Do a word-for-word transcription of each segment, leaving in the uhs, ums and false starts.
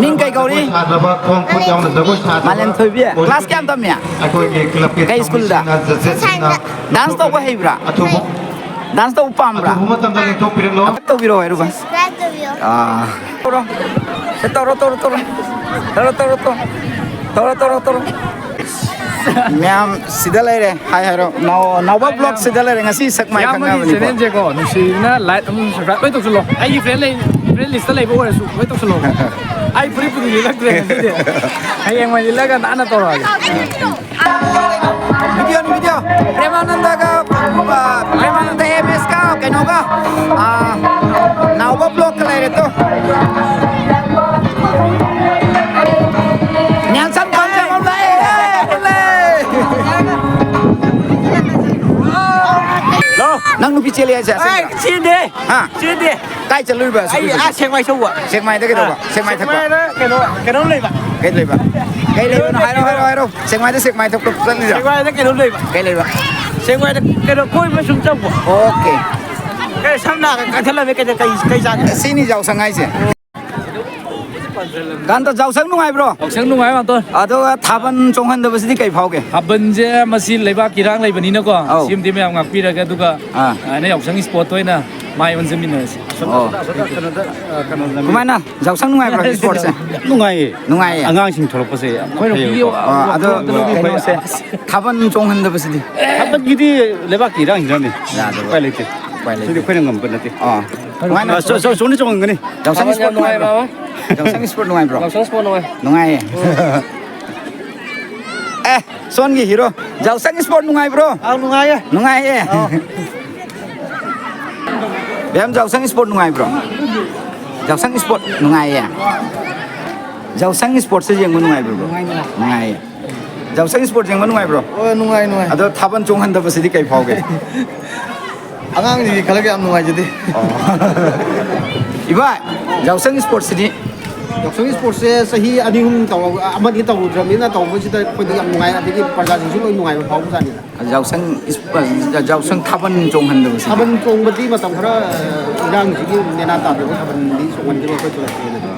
ꯃꯤꯡ ꯀꯩ ꯀꯧꯔꯤ? ꯁꯥꯗ꯭ꯔꯕ, ꯈꯣꯡ ꯈꯨꯠ ꯌꯥꯎꯅ ꯖꯒꯣꯏ ꯁꯥꯗ꯭ꯔꯕ ꯃꯥꯂꯦꯝꯊꯣꯏꯕꯤ꯫ ꯑꯣꯏꯕꯒꯤ ꯀ꯭ꯂꯥꯁ ꯀꯌꯥꯝ ꯇꯝꯃꯤ? ꯑꯩꯈꯣꯏꯒꯤ ꯀ꯭ꯂꯕꯀꯤ ꯀꯩ ꯁ꯭ꯀꯨꯜꯗ? ꯀꯃꯤꯇꯤꯁꯤꯡꯅ ꯖꯠꯖꯦꯁꯁꯤꯡꯅ ꯗꯥꯟꯁ ꯇꯧꯕ ꯍꯩꯕ꯭ꯔꯥ? ꯑꯊꯨꯕ ꯗꯥꯟꯁ ꯇꯧꯕ ꯄꯥꯝꯕ꯭ꯔꯥ? ꯑꯊꯨꯕ ꯃꯇꯝꯗ ꯂꯦꯡꯊꯣꯛꯄꯤꯔꯛꯂꯣ꯫ ꯇꯧꯕꯤꯔꯣ ꯍꯥꯏꯔꯨꯕ꯫ Subscribe ꯇꯧꯕꯤꯌꯣ꯫ ꯑꯥ꯫ ꯇꯧꯔꯣ꯫ ꯁꯦ, ꯇꯧꯔꯣ, ꯇꯧꯔꯣ, ꯇꯧꯔꯣ꯫ ꯇꯧꯔꯣ, ꯇꯧꯔꯣ, ꯇꯧꯔꯣ꯫ ꯇꯧꯔꯣ, ꯇꯧꯔꯣ, ꯇꯧꯔꯣ꯫ ꯃꯌꯥꯝ ꯁꯤꯗ ꯂꯩꯔꯦ꯫ ꯍꯥꯏ ꯍꯥꯏꯔꯣ꯫ ꯅꯥꯎ-, ꯅꯥꯎꯕ ꯚ꯭ꯂꯣꯒ ꯁꯤꯗ ꯂꯩꯔꯦ꯫ ꯉꯁꯤ ꯁꯛ ꯃꯥꯏ ꯏꯌꯥꯝꯕꯒꯤ ꯈꯪꯅꯕꯅꯤꯀꯣ꯫ ꯆꯦꯅꯦꯜꯁꯦꯀꯣ, ꯅꯨꯡꯁꯤꯕꯅ ꯂꯥꯏꯛ ꯑꯃꯁꯨꯡ ꯁꯕꯁꯀ꯭ꯔꯥꯏꯕ ꯂꯣꯏ ꯇꯧꯁꯜꯂꯣ꯫ ꯑꯩꯒꯤ ꯐ꯭ꯔꯦꯟ ꯂꯩ-, ꯐ꯭ꯔꯦꯟ ꯂꯤꯁꯇ ꯂꯩꯕ ꯑꯣꯏꯔꯁꯨ ꯂꯣꯏ ꯇꯧꯁꯜꯂꯣ꯫ ꯑꯩ ꯐꯨꯔꯤꯠꯄꯨꯗꯤ ꯂꯤꯠꯂꯛꯇ꯭ꯔꯦ ꯉꯁꯤꯗꯤ꯫ ꯍꯌꯦꯡ ꯑꯣꯏꯅ ꯂꯤꯠꯂꯒ ꯅꯥꯟꯅ ꯇꯧꯔꯛꯑꯒꯦ꯫ ꯚꯤꯗꯤꯑꯣꯅꯤ, ꯚꯤꯗꯤꯑꯣ꯫ ꯄ꯭ꯔꯦꯃꯥꯅꯟꯗꯒ, ꯑ, ꯄ꯭ꯔꯦꯃꯥꯅꯟꯗ ꯑꯦꯝ ꯑꯦꯁꯀ ꯀꯩꯅꯣꯒ, ꯑ, ꯅꯥꯎꯕ ꯕ꯭ꯂꯣꯛꯀ ꯂꯩꯔꯦ ꯇꯣ꯫ ꯅꯦꯜꯁꯟ ꯄꯥꯝꯖꯕ ꯑꯃ ꯂꯥꯛꯑꯦ꯫ ꯍꯜꯂꯣ꯫ ꯅꯪ ꯅꯨꯄꯤ ꯆꯦꯜꯂꯦ ꯍꯥꯏꯁꯦ ꯑꯁꯦꯡꯕ꯭ꯔꯥ? ꯑꯩ ꯆꯦꯟꯗꯦ꯫ ꯍꯥ? ꯆꯦꯟꯗꯦ꯫ ꯀꯥꯏ ꯆꯠꯂꯨꯏꯕ ꯑꯩ ꯁ꯭ꯀꯨꯜꯗꯒꯤ? ꯑꯥ ꯁꯦꯛꯃꯥꯏ ꯆꯧꯕ꯫ ꯁꯦꯛꯃꯥꯏꯗ ꯀꯩꯗꯧꯕ? ꯑꯥ, ꯁꯦꯛꯃꯥꯏ ꯊꯛꯄ? ꯁꯦꯛꯃꯥꯏꯗ ꯀꯩꯅꯣ, ꯀꯩꯅꯣꯝ ꯂꯩꯕ꯫ ꯀꯩ ꯂꯩꯕ? ꯀꯩ ꯂꯩꯕꯅꯣ? ꯍꯥꯏꯔꯣ, ꯍꯥꯏꯔꯣ, ꯍꯥꯏꯔꯣ꯫ ꯁꯦꯛꯃꯥꯏꯗ ꯁꯦꯛꯃꯥꯏ ꯊꯛꯄ ꯆꯠꯂꯤꯔꯣ? ꯁꯦꯛꯃꯥꯏꯗ ꯀꯩꯅꯣꯝ ꯂꯩꯕ꯫ ꯀꯩ ꯂꯩꯕ? ꯁꯦꯛꯃꯥꯏꯗ ꯀꯩꯅꯣ ꯀꯣꯏꯕ ꯁꯨꯝ ꯆꯠꯄ꯫ ꯑꯣꯀꯦ꯫ ꯀꯩ ꯁꯝꯅ ꯀꯛꯊꯠꯂꯝꯃꯦ, ꯀꯩꯗ-, ꯀꯩ, ꯀꯩ ꯆꯥꯒꯦ? ꯁꯤꯅꯤ ꯌꯥꯎꯁꯪ ꯍꯥꯏꯁꯦ꯫ ꯀꯥꯟꯇ, ꯌꯥꯎꯁꯪ ꯅꯨꯡꯉꯥꯏꯕ꯭ꯔꯣ? ꯌꯥꯎꯁꯪ ꯅꯨꯡꯉꯥꯏ, ꯃꯥꯝꯇꯣꯟ꯫ ꯑꯗꯨꯒ ꯊꯥꯕꯜ ꯆꯣꯡꯍꯟꯗꯕꯁꯤꯗꯤ ꯀꯩ ꯐꯥꯎꯒꯦ? ꯊꯥꯕꯜꯁꯦ ꯃꯁꯤ ꯂꯩꯕꯥꯛꯀꯤ ꯏꯔꯥꯡ ꯂꯩꯕꯅꯤꯅꯀꯣ, ꯑꯧ꯫ ꯁꯤꯃꯗꯤ ꯃꯌꯥꯝ ꯉꯥꯛꯄꯤꯔꯒꯦ, ꯑꯗꯨꯒ, ꯑꯥ꯫ ꯑ, ꯑꯩꯅ ꯌꯥꯎꯁꯪ ꯏꯁꯄꯣꯔꯠꯇ ꯑꯣꯏꯅ ꯃꯥꯏ ꯑꯣꯟꯁꯤꯟꯃꯤꯟꯅꯔꯁꯤ꯫ ꯑꯣ꯫ ꯀꯃꯥꯏꯅ? ꯌꯥꯎꯁꯪ ꯅꯨꯡꯉꯥꯏꯕ꯭ꯔꯣ ꯏꯁꯄꯣꯔꯠꯁꯦ? ꯌꯥꯝ ꯅꯨꯡꯉꯥꯏꯌꯦ꯫ ꯅꯨꯡꯉꯥꯏꯌꯦ? ꯑꯉꯥꯡꯁꯤꯡ ꯊꯣꯔꯛꯄꯁꯦ ꯌꯥꯝ ꯐꯩꯌꯦꯕꯀꯣ꯫ ꯑꯥ, ꯑꯗꯣ ꯀꯩꯅꯣꯁꯦ, ꯊꯥꯕꯜ ꯆꯣꯡꯍꯟꯗꯕꯁꯤꯗꯤ? ꯊꯥꯕꯜꯒꯤꯗꯤ ꯂꯩꯕꯥꯛꯀꯤ ꯏꯔꯥꯡꯁꯤꯅꯅꯦ꯫ ꯌꯥꯗꯕ꯫ ꯎꯄꯥꯏ ꯂꯩꯇꯦ꯫ ꯎꯄꯥꯏ ꯂꯩꯇꯦ꯫ ꯁꯤꯗꯤ ꯑꯩꯈꯣꯏꯅ ꯉꯝꯕ ꯅꯠꯇꯦ꯫ ꯑꯥ꯫ ꯀꯃꯥꯏꯅ? ꯑ, ꯆꯣ-, ꯆꯣ-, ꯆꯣꯡꯗꯤ ꯆꯣꯡꯉꯝꯒꯅꯤ꯫ ꯌꯥꯎꯁꯪ ꯊꯥꯕꯜ ꯌꯥꯝ ꯏꯁꯄꯣꯔꯠ ꯅꯨꯡꯉꯥꯏꯕ꯭ꯔꯣ? ꯅꯨꯡꯉꯥꯏꯕ꯫ ꯌꯥꯎꯁꯪ ꯏꯁꯄꯣꯔꯠ ꯅꯨꯡꯉꯥꯏꯕ꯭ꯔꯣ? ꯌꯥꯎꯁꯪ ꯏꯁꯄꯣꯔꯠ ꯅꯨꯡꯉꯥꯏ꯫ ꯅꯨꯡꯉꯥꯏꯌꯦ꯫ ꯑꯦ, ꯁꯣꯟꯒꯤ ꯍꯤꯔꯣ꯫ ꯌꯥꯎꯁꯪ ꯏꯁꯄꯣꯔꯠ ꯅꯨꯡꯉꯥꯏꯕ꯭ꯔꯣ? ꯑꯥꯎ, ꯅꯨꯡꯉꯥꯏꯌꯦ꯫ ꯅꯨꯡꯉꯥꯏꯌꯦ꯫ ꯑꯥꯎ꯫ ꯕꯦꯝ, ꯌꯥꯎꯁꯪ ꯏꯁꯄꯣꯔꯠ ꯅꯨꯡꯉꯥꯏꯕ꯭ꯔꯣ? ꯌꯥꯎꯁꯪ ꯏꯁꯄꯣꯔꯠ ꯅꯨꯡꯉꯥꯏꯌꯦ꯫ ꯌꯥꯎꯁꯪ ꯏꯁꯄꯣꯔꯠꯁꯦ ꯌꯦꯡꯕ ꯅꯨꯡꯉꯥꯏꯕ꯭ꯔꯣ? ꯅꯨꯡꯉꯥꯏ, ꯅꯨꯡꯉꯥꯏ꯫ ꯅꯨꯡꯉꯥꯏꯌꯦ꯫ ꯌꯥꯎꯁꯪ ꯏꯁꯄꯣꯔꯠ ꯌꯦꯡꯕ ꯅꯨꯡꯉꯥꯏꯕ꯭ꯔꯣ? ꯍꯣꯏ, ꯅꯨꯡꯉꯥꯏ, ꯅꯨꯡꯉꯥꯏ꯫ ꯑꯗꯣ ꯊꯥꯕꯜ ꯆꯣꯡꯍꯟꯗꯕꯁꯤꯗꯤ ꯀꯩ ꯐꯥꯎꯒꯦ? ꯑꯉꯥꯡꯁꯤꯡꯒꯤ ꯈꯜꯂꯒ ꯌꯥꯝ ꯅꯨꯡꯉꯥꯏꯖꯗꯦ꯫ ꯑꯣ꯫ ꯏꯕꯥꯏ, ꯌꯥꯎꯁꯪ ꯏꯁꯄꯣꯔꯠꯁꯤꯗꯤ? ꯌꯥꯎꯁꯪ ꯏꯁꯄꯣꯔꯠꯁꯦ ꯆꯍꯤ ꯑꯅꯤ ꯑꯍꯨꯝ ꯇꯧꯔ-, ꯑꯃꯗꯤ ꯇꯧꯔꯨꯗ꯭ꯔꯕꯅꯤꯅ ꯇꯧꯕꯁꯤꯗ ꯑꯩꯈꯣꯏꯗꯤ ꯌꯥꯝ ꯅꯨꯡꯉꯥꯏ, ꯑꯗꯒꯤ ꯄ꯭ꯔꯖꯥꯁꯤꯡꯁꯨ ꯂꯣꯏ ꯅꯨꯡꯉꯥꯏꯕ ꯐꯥꯎꯕꯖꯥꯠꯅꯤꯗ꯫ ꯌꯥꯎꯁꯪ ꯏꯁ-, ꯌꯥꯎꯁꯪ ꯊꯥꯕꯜ ꯆꯣꯡꯍꯟꯗꯕꯁꯤꯗꯤ? ꯊꯥꯕꯜ ꯆꯣꯡꯕꯗꯤ ꯃꯇꯝ ꯈꯔ, ꯑ, ꯏꯔꯥꯡꯁꯤꯒꯤ ꯅꯦꯅꯥ ꯇꯥꯗꯕ ꯊꯥꯕꯜꯗꯤ ꯆꯣꯡꯍꯟꯗꯦꯕ ꯑꯩꯈꯣꯏ ꯀ꯭ꯂꯕꯀꯤ ꯑꯣꯏꯅꯗꯤ꯫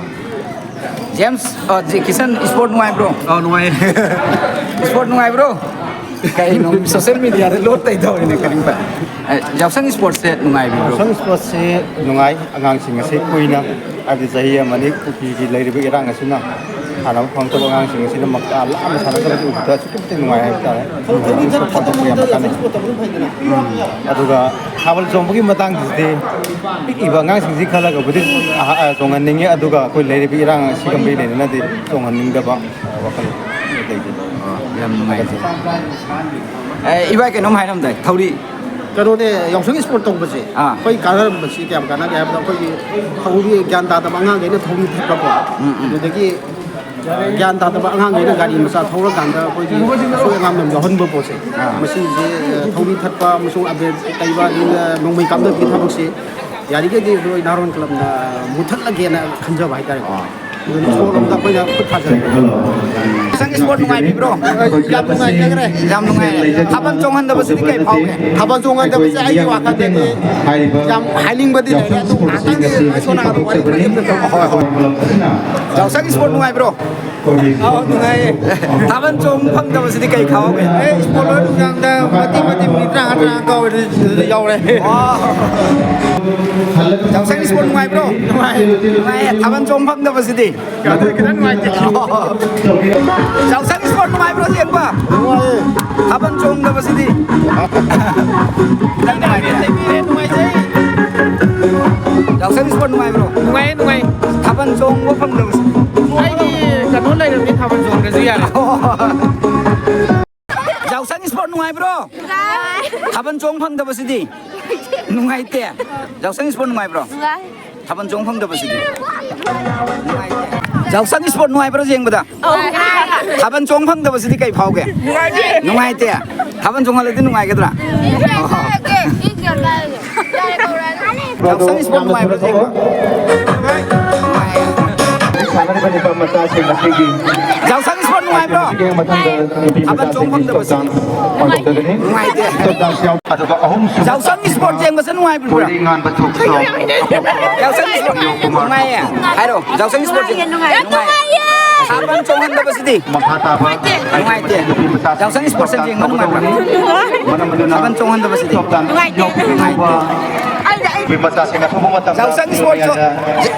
ꯖꯦꯝꯁ, ꯑ, ꯖꯤ-, ꯀꯤꯁꯟ, ꯏꯁꯄꯣꯔꯠ ꯅꯨꯡꯉꯥꯏꯕ꯭ꯔꯣ? ꯑꯥ, ꯅꯨꯡꯉꯥꯏꯌꯦ꯫ ꯏꯁꯄꯣꯔꯠ ꯅꯨꯡꯉꯥꯏꯕ꯭ꯔꯣ? ꯀꯩꯅꯣ, ꯁꯣꯁꯦꯜ ꯃꯤꯗꯤꯌꯥꯗ ꯂꯣꯗ ꯇꯧꯗꯧꯔꯤꯅꯦ ꯀꯔꯤꯝꯇ꯫ ꯑꯦ, ꯌꯥꯎꯁꯪ ꯏꯁꯄꯣꯔꯠꯁꯦ ꯅꯨꯡꯉꯥꯏꯕꯤꯕ꯭ꯔꯣ? ꯌꯥꯎꯁꯪ ꯏꯁꯄꯣꯔꯠꯁꯦ ꯅꯨꯡꯉꯥꯏ꯫ ꯑꯉꯥꯡꯁꯤꯡ ꯑꯁꯤ ꯀꯨꯏꯅ, ꯍꯥꯏꯕꯗꯤ ꯆꯍꯤ ꯑꯃꯅꯤ ꯀꯨꯀꯤꯒꯤ ꯂꯩꯔꯤꯕ ꯏꯔꯥꯡ ꯑꯁꯤꯅ ꯁꯥꯟꯅꯕ ꯐꯪꯉꯛꯇꯕ ꯑꯉꯥꯡꯁꯤꯡ ꯑꯁꯤꯅ ꯃꯀꯥ ꯂꯥꯝꯅ ꯁꯥꯟꯅꯖꯕꯁꯤ ꯎꯕꯗ ꯑꯁꯨꯛꯀꯤ ꯃꯇꯤꯛ ꯅꯨꯡꯉꯥꯏ ꯍꯥꯏꯕ ꯇꯥꯔꯦ꯫ ꯏꯁꯄꯣꯔꯠ ꯄꯥꯡꯊꯣꯛꯄ ꯌꯥꯝꯅ ꯀꯥꯟꯅꯩ꯫ ꯑꯗꯨꯒ ꯊꯥꯕꯜ ꯆꯣꯡꯕꯒꯤ ꯃꯇꯥꯡꯁꯤꯗꯤ ꯄꯤꯛꯏꯕ ꯑꯉꯥꯡꯁꯤꯡꯁꯤ ꯈꯜꯂꯒꯕꯨꯗꯤ ꯑꯍ-, ꯑ, ꯆꯣꯡꯍꯟꯅꯤꯡꯉꯤ, ꯑꯗꯨꯒ ꯑꯩꯈꯣꯏ ꯂꯩꯔꯤꯕ ꯏꯔꯥꯡ ꯑꯁꯤꯒ ꯃꯔꯤ ꯂꯩꯅꯅꯗꯤ ꯆꯣꯡꯍꯟꯅꯤꯡꯗꯕ, ꯑ, ꯋꯥꯈꯜ ꯂꯩꯖꯩ꯫ ꯑꯣ, ꯌꯥꯝ ꯅꯨꯡꯉꯥꯏꯖꯔꯦ꯫ ꯑꯦ, ꯏꯕꯥꯏ ꯀꯩꯅꯣꯝ ꯍꯥꯏꯔꯝꯗꯥꯏ, ꯊꯧꯔꯤ꯫ ꯀꯩꯅꯣꯅꯦ, ꯌꯥꯎꯁꯪ ꯏꯁꯄꯣꯔꯠ ꯇꯧꯕꯁꯦ ꯑꯥ꯫ ꯑꯩꯈꯣꯏ ꯀꯥꯟꯅꯔꯝꯕꯁꯤ ꯀꯌꯥꯝ ꯀꯥꯟꯅꯒꯦ ꯍꯥꯏꯕꯗ, ꯑꯩꯈꯣꯏꯒꯤ ꯊꯧꯔꯤ ꯒ꯭ꯌꯥꯟ ꯇꯥꯗꯕ ꯑꯉꯥꯡꯈꯩꯅ ꯊꯧꯔꯤ ꯊꯠꯄꯀꯣ, ꯎꯝ, ꯎꯝ꯫ ꯑꯗꯨꯗꯒꯤ ꯒ꯭ꯌꯥꯟ ꯇꯥꯗꯕ ꯑꯉꯥꯡꯈꯩꯅ ꯒꯥꯔꯤ ꯃꯆꯥ ꯊꯧꯔꯀꯥꯟꯗ ꯑꯩꯈꯣꯏꯒꯤ ꯑꯁꯣꯏ ꯑꯉꯥꯝ ꯌꯥꯝ ꯌꯥꯎꯍꯟꯕ ꯄꯣꯠꯁꯦ, ꯑꯥ꯫ ꯃꯁꯤꯁꯦ, ꯑ, ꯊꯧꯔꯤ ꯊꯠꯄ ꯑꯃꯁꯨꯡ ꯑꯕꯦꯔ ꯇꯩꯕ, ꯑꯗꯨꯒ ꯅꯣꯡꯃꯩ ꯀꯥꯞꯅꯕꯒꯤ ꯊꯕꯛꯁꯦ ꯌꯥꯔꯤꯈꯩꯗꯤ ꯑꯩꯈꯣꯏ ꯅꯍꯥꯔꯣꯟ ꯀ꯭ꯂꯕꯅ ꯃꯨꯊꯠꯂꯒꯦꯅ ꯈꯟꯖꯕ ꯍꯥꯏꯇꯥꯔꯦꯀꯣ꯫ ꯑꯥ꯫ ꯑꯗꯨꯅ ꯏꯁꯄꯣꯔꯠ ꯂꯣꯝꯗ ꯑꯩꯈꯣꯏꯅ ꯈꯨꯠ ꯊꯥꯖꯔꯦ꯫ ꯌꯥꯎꯁꯪ ꯏꯁꯄꯣꯔꯠ ꯅꯨꯡꯉꯥꯏꯕꯤꯕ꯭ꯔꯣ? ꯌꯥꯝ ꯅꯨꯡꯉꯥꯏꯖꯈ꯭ꯔꯦ꯫ ꯌꯥꯝ ꯅꯨꯡꯉꯥꯏ꯫ ꯊꯥꯕꯜ ꯆꯣꯡꯍꯟꯗꯕꯁꯤꯗꯤ ꯀꯩ ꯐꯥꯎꯒꯦ? ꯊꯥꯕꯜ ꯆꯣꯡꯍꯟꯗꯕꯁꯦ ꯑꯩꯒꯤ ꯋꯥꯈꯜꯗꯗꯤ ꯌꯥꯝ ꯍꯥꯏꯅꯤꯡꯕꯗꯤ ꯂꯩꯔꯦ, ꯑꯗꯨ ꯉꯥꯏꯍꯥꯛꯇꯪꯗꯤ ꯑꯩꯈꯣꯏ ꯁꯣꯝ ꯅꯥꯀꯟꯗ ꯋꯥꯔꯤ ꯈꯔ ꯍꯣꯏ, ꯍꯣꯏ꯫ ꯌꯥꯎꯁꯪ ꯏꯁꯄꯣꯔꯠ ꯅꯨꯡꯉꯥꯏꯕ꯭ꯔꯣ? ꯑꯥꯎ, ꯅꯨꯡꯉꯥꯏꯌꯦ꯫ ꯊꯥꯕꯜ ꯆꯣꯡ ꯐꯪꯗꯕꯁꯤꯗꯤ ꯀꯩ ꯐꯥꯎꯒꯦ? ꯑꯦ, ꯏꯁꯄꯣꯔꯠ ꯂꯣꯏꯔ ꯅꯨꯡꯗꯥꯡꯗ ꯃꯇꯦꯛ ꯃꯇꯦꯛ ꯃꯤꯅꯤꯠ ꯇꯔꯥꯃꯉꯥ, ꯇꯔꯥꯃꯉꯥ ꯀꯥꯎꯕꯗꯨ ꯌꯥꯎꯔꯦ꯫ ꯋꯥꯎ꯫ ꯌꯥꯎꯁꯪ ꯏꯁꯄꯣꯔꯠ ꯅꯨꯡꯉꯥꯏꯕ꯭ꯔꯣ? ꯅꯨꯡꯉꯥꯏ꯫ ꯅꯨꯡꯉꯥꯏꯌꯦ꯫ ꯊꯥꯕꯜ ꯆꯣꯡ ꯐꯪꯗꯕꯁꯤꯗꯤ? ꯈꯤꯇꯪ ꯅꯨꯡꯉꯥꯏꯇꯦ꯫ ꯌꯥꯎꯁꯪ ꯏꯁꯄꯣꯔꯠ ꯅꯨꯡꯉꯥꯏꯕ꯭ꯔꯣ, ꯌꯦꯡꯕ? ꯅꯨꯡꯉꯥꯏꯌꯦ꯫ ꯊꯥꯕꯜ ꯆꯣꯡꯗꯕꯁꯤꯗꯤ? ꯈꯤꯇꯪ ꯅꯨꯡꯉꯥꯏꯇꯦ꯫ ꯂꯩꯕꯤꯔꯦ, ꯅꯨꯡꯉꯥꯏꯖꯩ꯫ ꯌꯥꯎꯁꯪ ꯏꯁꯄꯣꯔꯠ ꯅꯨꯡꯉꯥꯏꯕ꯭ꯔꯣ? ꯅꯨꯡꯉꯥꯏꯌꯦ, ꯅꯨꯡꯉꯥꯏꯌꯦ꯫ ꯊꯥꯕꯜ ꯆꯣꯡꯕ ꯐꯪꯗꯕꯁꯤ? ꯑꯩꯗꯤ ꯀꯩꯅꯣ ꯂꯩꯔꯕꯅꯤ, ꯊꯥꯕꯜ ꯆꯣꯡꯗ꯭ꯔꯁꯨ ꯌꯥꯔꯦ꯫ ꯌꯥꯎꯁꯪ ꯏꯁꯄꯣꯔꯠ ꯅꯨꯡꯉꯥꯏꯕ꯭ꯔꯣ? ꯅꯨꯡꯉꯥꯏ꯫ ꯊꯥꯕꯜ ꯆꯣꯡ ꯐꯪꯗꯕꯁꯤꯗꯤ? ꯅꯨꯡꯉꯥꯏꯇꯦ꯫ ꯌꯥꯎꯁꯪ ꯏꯁꯄꯣꯔꯠ ꯅꯨꯡꯉꯥꯏꯕ꯭ꯔꯣ? ꯅꯨꯡꯉꯥꯏ꯫ ꯊꯥꯕꯜ ꯆꯣꯡ ꯐꯪꯗꯕꯁꯤꯗꯤ? ꯅꯨꯡꯉꯥꯏꯇꯦ꯫ ꯌꯥꯎꯁꯪ ꯏꯁꯄꯣꯔꯠ ꯅꯨꯡꯉꯥꯏꯕ꯭ꯔꯣ ꯌꯦꯡꯕꯗ? ꯑꯧ, ꯅꯨꯡꯉꯥꯏ꯫ ꯊꯥꯕꯜ ꯆꯣꯡ ꯐꯪꯗꯕꯁꯤꯗꯤ ꯀꯩ ꯐꯥꯎꯒꯦ? ꯅꯨꯡꯉꯥꯏꯇꯦ꯫ ꯅꯨꯡꯉꯥꯏꯇꯦ? ꯊꯥꯕꯜ ꯆꯣꯡꯍꯜꯂꯗꯤ ꯅꯨꯡꯉꯥꯏꯒꯗ꯭ꯔꯥ? ꯅꯨꯡꯉꯥꯏꯇꯦ꯫ ꯏ ꯀꯌꯥꯝ ꯀꯥꯏꯔꯒꯦ? ꯌꯥꯎꯁꯪ ꯏꯁꯄꯣꯔꯠ ꯅꯨꯡꯉꯥꯏꯕ꯭ꯔꯣ ꯌꯦꯡꯕ? ꯁꯥꯟꯅꯔꯤꯕ ꯅꯨꯄꯥ ꯃꯆꯥꯁꯤꯡ ꯑꯁꯤꯒꯤ ꯌꯥꯎꯁꯪ ꯏꯁꯄꯣꯔꯠ ꯅꯨꯡꯉꯥꯏꯕ꯭ꯔꯣ? ꯃꯊꯪꯗ ꯅꯨꯄꯤ ꯊꯥꯕꯜ ꯃꯆꯥꯁꯤꯡꯒꯤ ꯆꯣꯡꯐꯝꯗꯕꯁꯦ ꯇꯣꯞ ꯗꯥꯟꯁ ꯄꯥꯡꯊꯣꯛꯆꯒꯅꯤ꯫ ꯅꯨꯡꯉꯥꯏꯇꯦ꯫ ꯇꯣꯞ ꯗꯥꯟꯁ ꯌꯥꯎ-, ꯑꯗꯨꯒ ꯑꯍꯨꯝꯁꯨꯕ ꯌꯥꯎꯁꯪ ꯏꯁꯄꯣꯔꯠ ꯌꯦꯡꯕꯁꯦ ꯅꯨꯡꯉꯥꯏꯕ꯭ꯔꯥ? ꯀꯣꯏꯔꯤ ꯉꯥꯟꯕ ꯊꯣꯛ ꯁꯣ꯫ ꯌꯥꯎꯁꯪ ꯏꯁꯄꯣꯔꯠ ꯅꯨꯡꯉꯥꯏꯌꯦ꯫ ꯍꯥꯏꯔꯣ, ꯌꯥꯎꯁꯪ ꯏꯁꯄꯣꯔꯠ ꯌꯦꯡ-, ꯅꯨꯡꯉꯥꯏꯌꯦ꯫ ꯊꯥꯕꯜ ꯆꯣꯡꯍꯟꯗꯕꯁꯤꯗꯤ? ꯃꯈꯥ ꯇꯥꯕ ꯅꯨꯡꯉꯥꯏꯇꯦ꯫ ꯅꯨꯄꯤ ꯃꯆꯥꯁꯤꯡ ꯌꯥꯎꯁꯪ ꯏꯁꯄꯣꯔꯠꯁꯦ ꯌꯦꯡꯕ ꯅꯨꯡꯉꯥꯏꯕ꯭ꯔꯥ? ꯇꯧꯒꯗꯧꯕꯅꯤ꯫ ꯃꯔꯝ ꯑꯗꯨꯅ ꯊꯥꯕꯜ ꯆꯣꯡꯍꯟꯗꯕꯁꯤꯗꯤ? ꯇꯣꯞ ꯗꯥꯟꯁ ꯅꯨꯡꯉꯥꯏꯇꯦ꯫ ꯌꯥꯎꯕꯤꯅꯤꯡꯕ ꯅꯨꯄꯤ ꯃꯆꯥꯁꯤꯡ ꯑꯊꯨꯕ ꯃꯇꯝꯗ ꯌꯥꯎꯁꯪ ꯏꯁꯄꯣꯔꯠꯁꯨ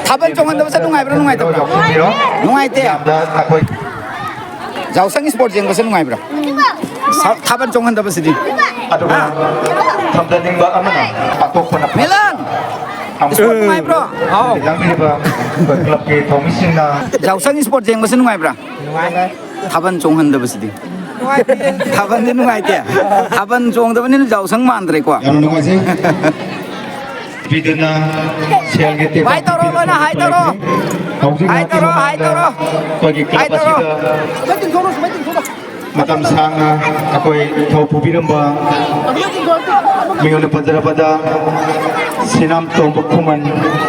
ꯊꯥꯕꯜ ꯆꯣꯡꯍꯟꯗꯕꯁꯦ ꯅꯨꯡꯉꯥꯏꯕ꯭ꯔꯥ, ꯅꯨꯡꯉꯥꯏꯇꯕ꯭ꯔꯥ? ꯌꯥꯎꯁꯪꯕꯤꯔꯣ꯫ ꯅꯨꯡꯉꯥꯏꯇꯦ꯫ ꯌꯥꯝꯅ ꯑꯩꯈꯣꯏ ꯌꯥꯎꯁꯪ ꯏꯁꯄꯣꯔꯠ ꯌꯦꯡꯕꯁꯦ ꯅꯨꯡꯉꯥꯏꯕ꯭ꯔꯥ? ꯁ-, ꯊꯥꯕꯜ ꯆꯣꯡꯍꯟꯗꯕꯁꯤꯗꯤ? ꯑꯗꯨꯒ ꯊꯝꯖꯅꯤꯡꯕ ꯑꯃꯅ ꯑꯇꯣꯞꯄꯅ ꯃꯤꯂꯟ! ꯑꯃꯨꯛ ꯏꯁꯄꯣꯔꯠ ꯅꯨꯡꯉꯥꯏꯕ꯭ꯔꯣ? ꯍꯥꯎ꯫ ꯌꯥꯝꯕꯤꯔꯤꯕ ꯑꯩꯈꯣꯏ ꯀ꯭ꯂꯕꯀꯤ ꯊꯧꯃꯤꯁꯤꯡꯅ ꯌꯥꯎꯁꯪ ꯏꯁꯄꯣꯔꯠ ꯌꯦꯡꯕꯁꯦ ꯅꯨꯡꯉꯥꯏꯕ꯭ꯔꯥ? ꯅꯨꯡꯉꯥꯏ꯫ ꯊꯥꯕꯜ ꯆꯣꯡꯍꯟꯗꯕꯁꯤꯗꯤ? ꯅꯨꯡꯉꯥꯏꯇꯦ꯫ ꯊꯥꯕꯜꯗꯤ ꯅꯨꯡꯉꯥꯏꯇꯦ꯫ ꯊꯥꯕꯜ ꯆꯣꯡꯗꯕꯅꯤꯅ ꯌꯥꯎꯁꯪ ꯃꯥꯟꯗ꯭ꯔꯦꯀꯣ꯫ ꯌꯥꯝꯅ ꯅꯨꯡꯉꯥꯏꯖꯩ꯫ ꯄꯤꯗꯨꯅ ꯁꯦꯜꯒꯤ ꯇꯦꯡꯕꯥꯡ ꯍꯥꯏ ꯇꯧꯔꯣ, ꯄꯤꯕꯤꯅ ꯂꯣꯏꯅ ꯍꯥꯏ ꯇꯧꯔꯣ꯫ ꯍꯧꯖꯤꯛ ꯍꯥꯏ ꯉꯥꯏꯍꯥꯛꯀꯤ ꯇꯧꯔꯣ, ꯍꯥꯏ ꯃꯃꯥꯡꯗ ꯇꯧꯔꯣ꯫ ꯑꯩꯈꯣꯏꯒꯤ ꯍꯥꯏ ꯀ꯭ꯂꯕ ꯇꯧꯔꯣ꯫ ꯑꯁꯤꯗ ꯃꯇꯝ ꯁꯥꯡꯅ ꯑꯩꯈꯣꯏ ꯏꯊꯧ ꯄꯨꯕꯤꯔꯝꯕ ꯃꯤꯡ ꯑꯣꯏꯅ ꯄꯟꯖꯔꯕꯗ ꯁꯤꯅꯥꯝ ꯇꯣꯝꯕ ꯈꯨꯃꯟ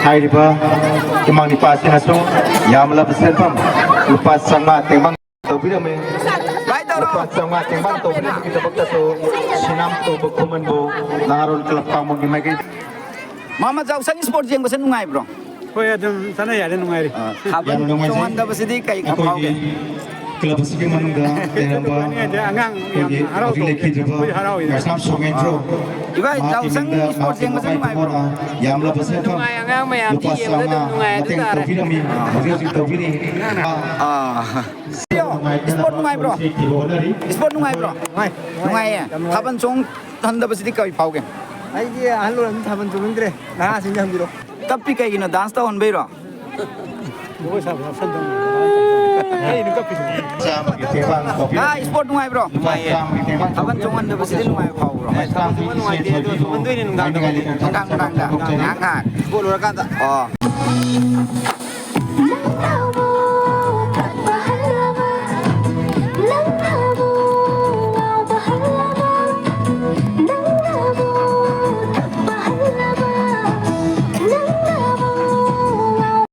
ꯍꯥꯏꯔꯤꯕ ꯏꯃꯥ ꯅꯤꯄꯥ ꯑꯁꯤꯅꯁꯨ ꯌꯥꯝꯂꯕ ꯁꯦꯟꯐꯝ ꯂꯨꯄꯥ ꯆꯥꯝꯃꯉꯥ ꯇꯦꯡꯕꯥꯡ ꯇꯧꯕꯤꯔꯝꯃꯤ꯫ ꯚꯥꯏ ꯇꯧꯔꯣ꯫ ꯂꯨꯄꯥ ꯆꯥꯝꯃꯉꯥ ꯇꯦꯡꯕꯥꯡ ꯇꯧꯕꯤꯔꯝꯕꯒꯤꯗꯃꯛꯇꯁꯨ ꯁꯤꯅꯥꯝ ꯇꯣꯝꯕ ꯈꯨꯃꯟꯕꯨ ꯅꯍꯥꯔꯣꯜ ꯀ꯭ꯂꯕ ꯀꯥꯡꯕꯨꯒꯤ ꯃꯥꯏꯀꯩ ꯃꯥꯃ ꯌꯥꯎꯁꯪ ꯏꯁꯄꯣꯔꯠ ꯌꯦꯡꯕꯁꯦ ꯅꯨꯡꯉꯥꯏꯕ꯭ꯔꯣ? ꯍꯣꯏ, ꯑꯗꯨꯝ ꯆꯠꯅ ꯌꯥꯔꯦ, ꯅꯨꯡꯉꯥꯏꯔꯤ꯫ ꯑ, ꯊꯥꯕꯜ ꯌꯥꯝꯅ ꯅꯨꯡꯉꯥꯏꯖꯩ꯫ ꯆꯣꯡꯍꯟꯗꯕꯁꯤꯗꯤ ꯀꯩ ꯑꯩꯈꯣꯏꯒꯤ ꯐꯥꯎꯒꯦ? ꯀ꯭ꯂꯕ ꯑꯁꯤꯒꯤ ꯃꯅꯨꯡꯗ ꯂꯩꯔꯝꯕ ꯅꯨꯡꯉꯥꯏꯇꯦ, ꯑꯉꯥꯡ ꯑꯩꯈꯣꯏꯒꯤ ꯌꯥꯝꯅ ꯍꯔꯥꯎ ꯍꯧꯖꯤꯛ ꯇꯧꯕ, ꯂꯩꯈꯤꯗ꯭ꯔꯤꯕ ꯑꯩꯈꯣꯏ ꯍꯔꯥꯎꯏ꯫ ꯃꯩꯁꯅꯥꯝ ꯁꯣꯃꯦꯟꯗ꯭ꯔꯣ, ꯏꯕꯥꯏ, ꯃꯍꯥꯛꯀꯤ ꯌꯥꯎꯁꯪ ꯃꯤꯡꯗ ꯏꯁꯄꯣꯔꯠ ꯃꯍꯥꯛꯀꯤ ꯌꯦꯡꯕꯁꯦ ꯃꯃꯥ ꯅꯨꯡꯉꯥꯏꯕ꯭ꯔꯣ? ꯏꯕꯣꯅ ꯌꯥꯝꯂꯕ ꯁꯦꯟꯐꯝ ꯅꯨꯡꯉꯥꯏ, ꯑꯉꯥꯡ ꯃꯌꯥꯝꯗꯤ ꯂꯨꯄꯥ ꯌꯦꯡꯕꯗ ꯆꯥꯝꯃꯉꯥ ꯅꯨꯡꯉꯥꯏ ꯍꯥꯏꯗꯨ ꯃꯇꯦꯡ ꯇꯥꯔꯦ꯫ ꯇꯧꯕꯤꯔꯝꯃꯤ, ꯍꯧꯖꯤꯛ ꯍꯧꯖꯤꯛ ꯇꯧꯕꯤꯔꯤ꯫ ꯑꯥ꯫ ꯏꯁꯄꯣꯔꯠ ꯅꯨꯡꯉꯥꯏꯕ꯭ꯔꯣ? ꯏꯁꯄꯣꯔꯠ ꯅꯨꯡꯉꯥꯏꯌꯦ꯫ ꯌꯥꯝ ꯅꯨꯡꯉꯥꯏ꯫ ꯊꯥꯕꯜ ꯆꯣꯡꯍꯟꯗꯕꯁꯤꯗꯤ ꯀꯔꯤ ꯐꯥꯎꯒꯦ? ꯑꯩꯗꯤ ꯑꯍꯜ ꯑꯣꯏꯔꯕꯅꯤꯅ ꯊꯥꯕꯜ ꯆꯣꯡꯅꯤꯡꯗ꯭ꯔꯦ꯫ ꯅꯍꯥꯁꯤꯡꯗ ꯍꯪꯕꯤꯔꯣ꯫ ꯀꯞꯄꯤ ꯀꯩꯒꯤꯅꯣ? ꯗꯥꯟꯁ ꯇꯧꯍꯟꯕꯩꯔꯣ? ꯖꯒꯣꯏ ꯁꯥꯕ ꯌꯥꯎꯁꯟꯗꯕꯅꯤ꯫ ꯀꯩꯅꯣ ꯀꯞꯄꯤꯗꯨꯕꯨ? ꯆꯥꯝꯃꯒꯤ ꯇꯦꯡꯕꯥꯡ ꯇꯧꯕꯤꯔꯝꯃꯤ꯫ ꯉꯥ ꯏꯁꯄꯣꯔꯠ ꯅꯨꯡꯉꯥꯏꯕ꯭ꯔꯣ? ꯂꯨꯄꯥ ꯆꯥꯝꯃꯒꯤ ꯇꯦꯡꯕꯥꯡ ꯊꯥꯕꯜ ꯇꯧꯕꯤꯔꯝꯃꯤ꯫ ꯆꯣꯡꯍꯟꯗꯕꯁꯤꯗꯤ ꯅꯨꯡꯉꯥꯏꯕ ꯐꯥꯎꯕ꯭ꯔꯣ? ꯃꯩꯁꯅꯥꯝ ꯊꯥꯕꯜ ꯆꯣꯡꯕ ꯅꯨꯡꯉꯥꯏꯇꯦ, ꯑꯗꯣ ꯆꯣꯡꯍꯟꯗꯣꯏꯅꯦ ꯅꯨꯡꯗꯥꯡꯗ꯫ ꯅꯨꯡꯗꯥꯡ, ꯅꯨꯡꯗꯥꯡꯗ꯫ ꯉꯥꯏꯍꯥꯛ, ꯉꯥꯏꯍꯥꯛ꯫ ꯏꯁꯄꯣꯔꯠ ꯂꯣꯏꯔꯀꯥꯟꯗ꯫ ꯑꯣ꯫